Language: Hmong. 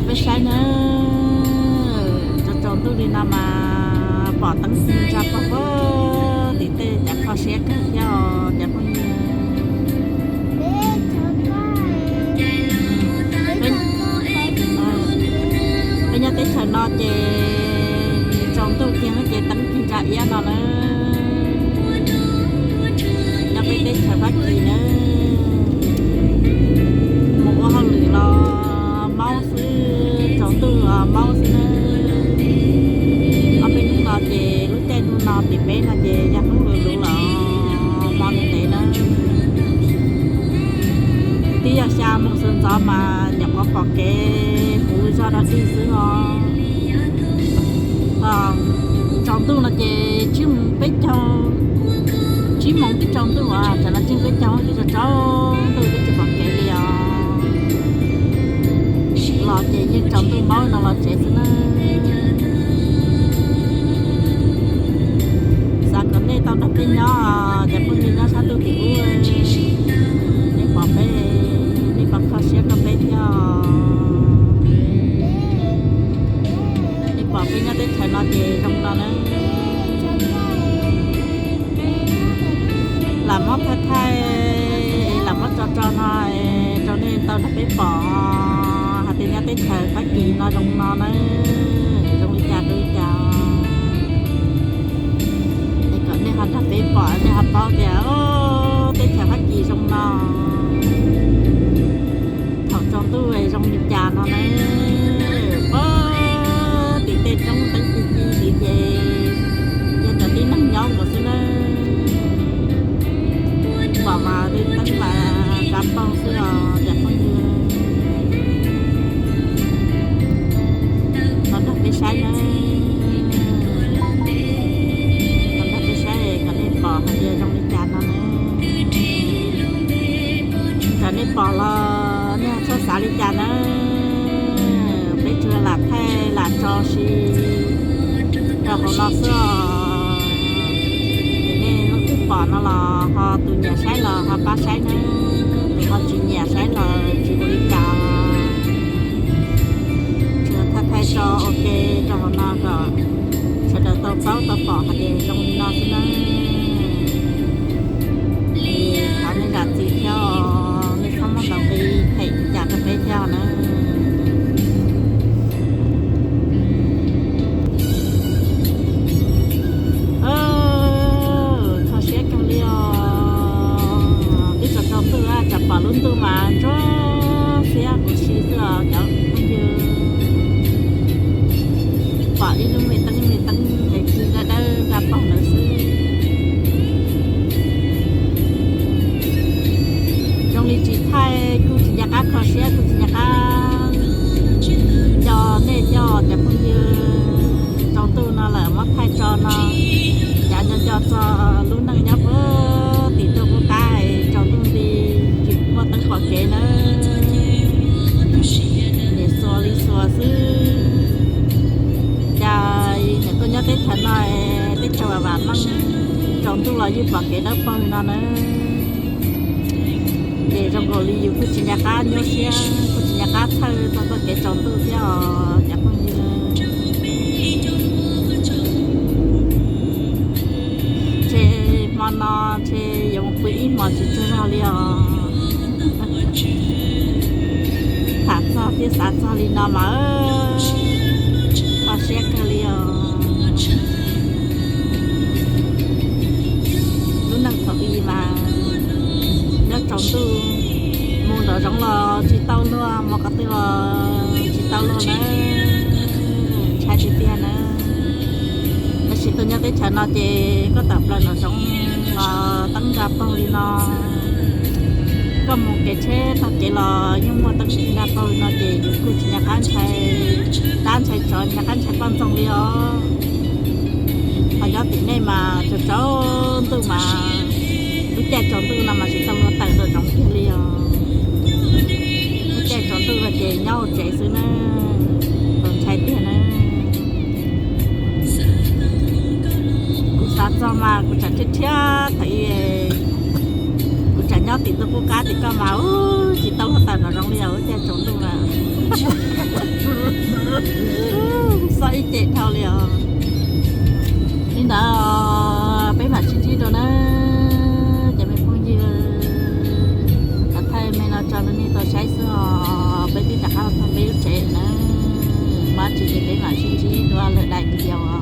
Peb saib nawb, tsaus tsaus ntuj li no mas pom teeb txig ntsa pog pag tim tej, cas kho siab kawg thiab os cov phooj ywg. Peb nyob teb chaws no ces tsaus ntuj kiag ces teeb txig ntsa iab no nawb. Nyob peb teb chaws Fab Kis nawb, mus ua hauj lwm los maub xwb, tsaus ntuj los maub xwb nawb. Ob peb hnub no ces lub caij ntuj no tim peb no ces yog hnub luv luv los hmo ntev ntev nawb. Twb yog xya moos sawv ntxov mas nyuam qhuav pom kev puv zog dog dig xwb os. Tsaus ntuj no ces tsib moos peb caug, tsib moos twb tsaus ntuj as, tam no tsib moos peb caug twb tsaus ntuj twb tsis pom kev li os. Los ces yeej tsaus ntuj maub no los tsev xwb nawb. Xav kom nej tau nrog peb nyob, cov phooj ywg nyob sab ntuj tim ub, nej pom peb, nej puas kho siab rau peb thiab os? Nej pom peb nyob teb chaws no ces zoo no nawb. Lam muab thaij thaij, lam muab tso tso no rau nej tau nrog peb pom hais tias nyob teb chaws Fab Kis no zoo no nawb, zoo li cas rau li cas. Es kom nej ho nrog peb pom, nej ho paub tias teb chaws Fab Kis zoo no. Thaum tsaus ntuj zoo li cas no nawb. Puag tim tej roob teeb ci ci tid ces yog cov tib neeg nyob nkaus xwb nawb. Pom mas tej teeb mas tsa paug xwb os cov phooj ywg. Los nrog peb saib nawb, los nrog peb saib kom nej pom hais tias zoo li cas no nawb. Txawm nej pom los nej txhob xav li cas nawb. Peb tsuas lam thaij lam tso si rau hauv no xwb os. Ces nej leej twg pom no los ho, tus nyiam saib los ho pab saib nawb, tus ho tsis nyiam saib los tsis ua li cas. Tsuas thaij thaij tso ua ke rau hauv no kom sawv daws tau paub tau pom hais tias zoo li no xwb nawb. Es thov nej zam txim thiab os, nej txhob muab ntau nqi phem li cas rau peb thiab nawb. Kho siab kawg li os, twb tsaus tsaus ntuj, tsam pom lub ntuj mas ntsuab xiab huv si xwb os cov phooj ywg. Pom ib lub me teeb me teeb es ci dawb dawb nqa paug ntawd xwb. Zoo li tsis thaij kuj tsis nco qab kho siab, kuj tsis nco qab nco nej thiab os cov phooj ywg. Tsaus ntuj no lawm muab thaij tso no, cav nco nco txog lub neej nyob puag tim tuaj qub qab, tsaus ntuj nti tsis muaj teeb pom kev nawb. Niam xuas li xuas xwb. Cas niam tuaj nyob teb chaws no, teb chaws vam vam meej, tsaus ntuj los yeej pom kev dawb paug no nawb. Ces zoo nkaus li yus kuj tsis nco qab nyuaj siab, kuj tsis nco qab txhawj txog txoj kev tsaus ntuj thiab os cov phooj ywg. Ntshe hmo no ntshe yuav mus pw ib hmos tsis tsaug zog li os. Tham txog thiab xav txog li no mas kho siab kawg li os. Lub neej thaum ub mas nyob tsaus ntuj, mus nraum zoov los tsis tau luag, mus qhov twg los tsis tau luag nawb, ntshai tiag tiag nawb. Tab sis tuaj nyob teb chaws no ces koj tawm plaws nraum zoov los teeb nra paug li no, koj mus kev tsheb taug kev los yeej muaj teeb nra paug li no ces yus kuj tsis nco qab ntshai dab ntshai tsov, nco qab ntshai poj ntxoog li os. Ho nyob tim nej mas tsaus tsaus ntuj mas, lub caij tsaus ntuj no mas tsis tau luag tawm nraum zoov kiag li os. Lub caij tsaus ntuj no ces nyob hauv tsev xwb nawb, txaus ntshai tiag nawb. Kuv xav txog mas kuv tsam thiab thiab thaum ub kuv tsam nyob tim tuaj qub qab tim koj mas tsis tau luag tawm nraum zoov li os, lub caij tsaus ntuj mas. Dhau li os. Li ntawd peb mam sib ntsib dua na. Ces me phooj ywg, kuv thaij me no tso rau nej tau saib xwb os. Peb twb rov qab los txog peb lub tsev na. Muaj dab tsi ces peb mam sib ntsib dua lwm daim video.